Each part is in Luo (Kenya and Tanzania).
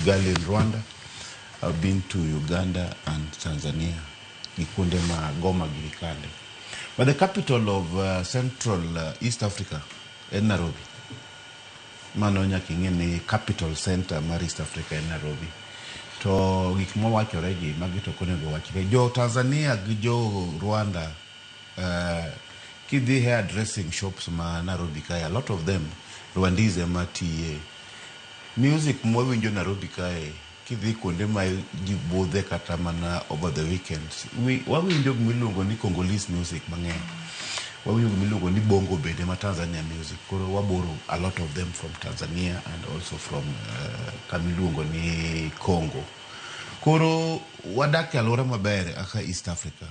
Kigali in Rwanda. I've been to Uganda and Tanzania, gi kuonde ma Goma giri kande. But the capital of Central East Africa en Nairobi. Mano nyaka ing'e ni capital center mar East Africa en Nairobi. To gik mawachore gi magi to ok onego wachre. Jo Tanzania gi jo Rwanda kidhi hair dressing shops ma Nairobi kae, a lot of them Rwandese ema tiye. Music mwawinjo Nairobi kae, kidhi kuonde ma ji budhe kata mana over the weekends, wawinjo gimiluongo ni Congolese music mang'eny. Wawinjo gimiluongo ni Bongo bende ma Tanzania music. Koro waboro a lot of them from Tanzania and also from kamiluongo ni Congo. Koro wadak e alwora maber kaka East Africa.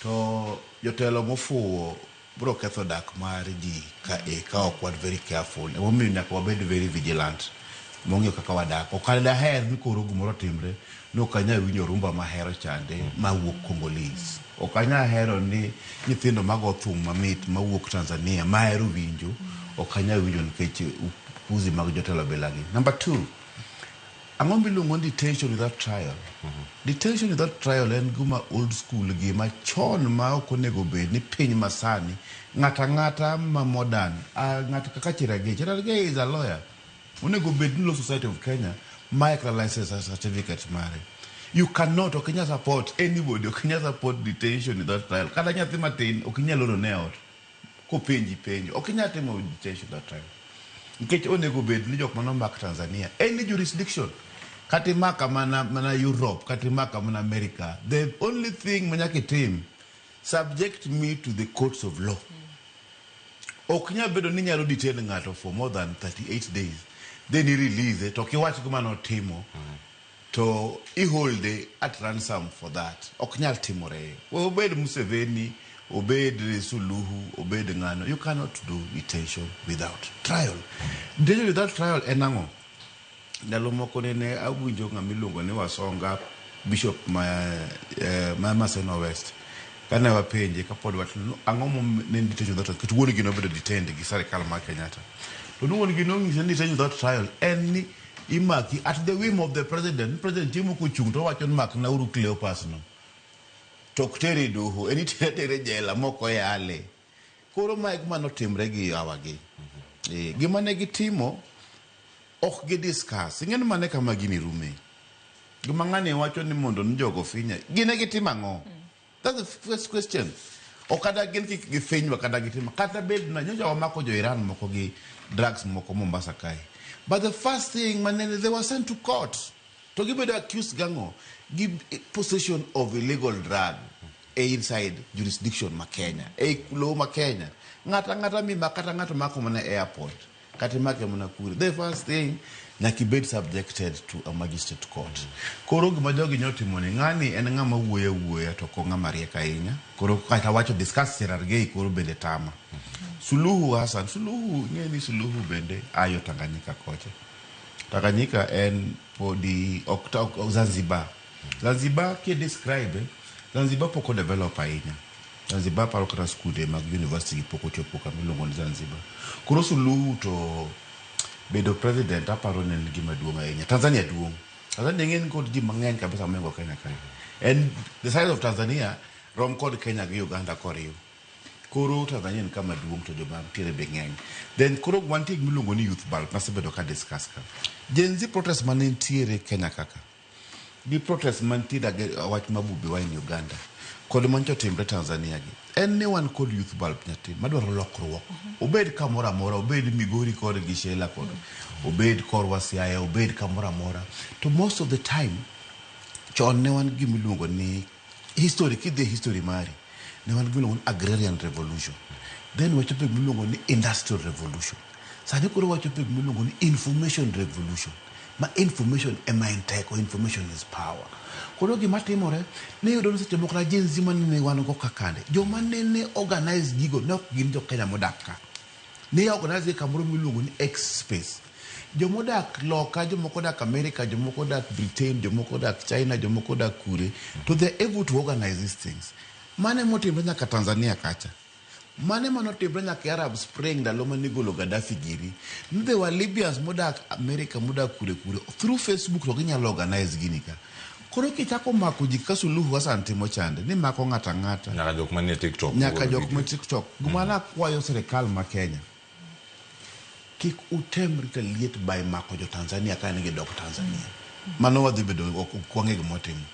To jotelo mofuwo biro ketho dak mar ji ka e ka ok wan very careful. Emomiyo nyaka wabed very vigilant mong'eyo kaka wadak. Ok daher ni koro gimoro timre ni ok anyal winjo rumba mahero chande mawuok Congolese. Ok anyal hero ni nyithindo mago thum mamit mawuok Tanzania mahero winjo ok anyal winjo nikech upuzi mag jotelo bilagi. Number two, ang'o miluongo ni detention without trial? Detention without trial en gima old school, gima chon ma ok onego bed ni piny masani ng'ato ang'ata ma modern, ng'ato kaka Cherargei. Cherargei is a lawyer. Onego bed ni Law Society of Kenya mae kata license certificate mare. You cannot, ok inyal support anybody, ok inyal support detention without trial. Kata nyathi matin ok inyal oro ne ot kopenji penjo. Ok inyal timo detention without trial. Nikech onego bed ni jok manomak Tanzania, any jurisdiction, kata imaka mana Europe, kata imaka mana America, the only thing manyaka itim, subject me to the courts of law. Ok nyal bedo ni inyalo detain ng'ato for more than 38 days, then i release to ok iwach gima notimo to i hold at ransom for that. Ok nyal timore. Obed Museveni, obed Suluhu, obed ng'ano, you cannot do detention without trial. Detention without trial en ang'o? Ndalo moko nene awinjo ng'ama iluongo ni Wasonga, bishop ma Maseno West. Kane wapenje kapod watin, ang'o ne detention without trial? Nikech wuon gi nobedo detained gi sirikal mar Kenyatta. To ni wuon gi nonyise ni detention without trial en ni imaki at the whim of the president. President chiemo kochung' to owacho ni makna uru Cleopas no. To ok tere e doho, en itere atere jela mok oyale. Koro mae gima notimre gi yawa gi. Gima ne gitimo ok gi discuss. Ing'e ni mane kama gini rume. Gima ng'ani wacho ni mondo ni jogo finya. Gine gitimo ang'o? That's the first question. Ok kata gin kik gifinywa kata gitimo. Kata bed na nyocha wamako jo Iran moko gi drugs moko Mombasa kae. But the first thing manene they were sent to court. To gibedo accused gang'o? Gi possession of illegal drug e inside jurisdiction ma Kenya. E lowo ma Kenya. Ng'ato ang'ata mimako kata ng'ato mako mana e airport. Kata imake mana kure. The first thing nyaka ibed subjected to a magistrate court. Koro gima jogi nyotimo ni ng'ani en ng'ama wuoyo awuoya to ok ng'ama riek ahinya. Koro kata wacho discuss Cherargei koro bende tama. Suluhu Hassan, Suluhu ing'e ni Suluhu bende ayo Tanganyika kocha. Tanganyika en podi ok Zanzibar. Zanzibar ki describe Zanzibar pok o develop ahinya. Zanzibar paro kata skunde mag university gi pok ochopo kama iluongo ni Zanzibar. Koro Suluhu to bedo president aparo ni en gima duong' ahinya. Tanzania duong'. Tanzania ng'eny kod ji mang'eny kabisa mohingo Kenya kae. En the size of Tanzania rom kod Kenya gi Uganda koriw. Koro Tanzania en kama duong' to joma nitiere be ng'eny. Then koro wantie gima iluongo ni youth bulb masebedo ka discuss ka. Gen Z protest mane nitiere Kenya kaka gi protest mantiere wach ma Bobi Wine Uganda kod mancho timre Tanzania gi en ni wan kod youth bulb nyathi madwaro lokruok. Obed kamoro amora, obed Migori kod gi Sheila kod obed korwa Siaya, obed kamoro amora. To most of the time chon ne wan gima iluongo ni history, kidhi e history mari ne wan gima iluongo ni agrarian revolution, then wachopo e gima iluongo ni industrial revolution, sani koro wachopo e gima iluongo ni information revolution, ma information ema en teko, information is power. Koro gima timore ne iyudo ni seche moko kata Gen Z manene wan go kakande joma nene organize gigo ne ok gin jo Kenya modak ka, ne organize gi kamoro miluongo ni X space. Jomodak loka, jomoko odak America, jomoko odak Britain, jomoko odak China, jomoko odak kure, to they are able to organize these things. Mano emotimre nyaka Tanzania kacha. Mane manotimre nyaka e Arab Spring ndalo mane igolo Gaddafi giri. Ni there were Libyans modak America modak kure kure through Facebook to ginyalo organize gini ka. Koro kichako mako ji kaka Suluhu Hassan timo chande ni mako ng'ato ang'ata. Nyaka jok manie TikTok. Nyaka golo jok video. ma TikTok. Gima nakwayo sirikal ma Kenya kik utem retaliate by mako jo Tanzania ka ni gidok Tanzania. Mano wadhi bedo ok ok wang'e gima watimo.